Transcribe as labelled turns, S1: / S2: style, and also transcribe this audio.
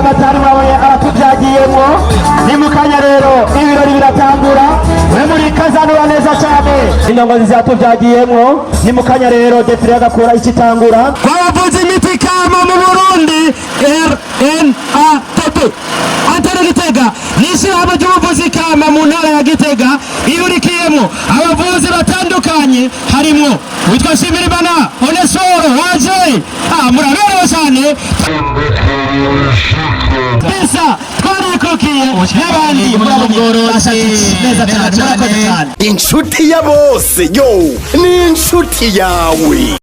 S1: Buramatari wawe aratubyagiyemwo. Ni mu kanya rero ibirori biratangura. We muri kazanura neza cyane, indongozi zatubyagiyemwo. Ni mu kanya rero défilé y'agakura ikitangura.
S2: Abavuzi imiti kama mu Burundi, RNATB antene Gitega, ni ishyirahamwe ry'ubuvuzi kama mu ntara ya Gitega, ihurikiyemo abavuzi batandukanye, harimwo witwa Shimirimana Onesoro waje. Muraberewe cyane
S1: Bisa twarikukiye n'abandi
S2: Murabugorotse
S1: neza cyane. Murakoze cyane.
S3: Inshuti ya bose, yo ni inshuti yawe.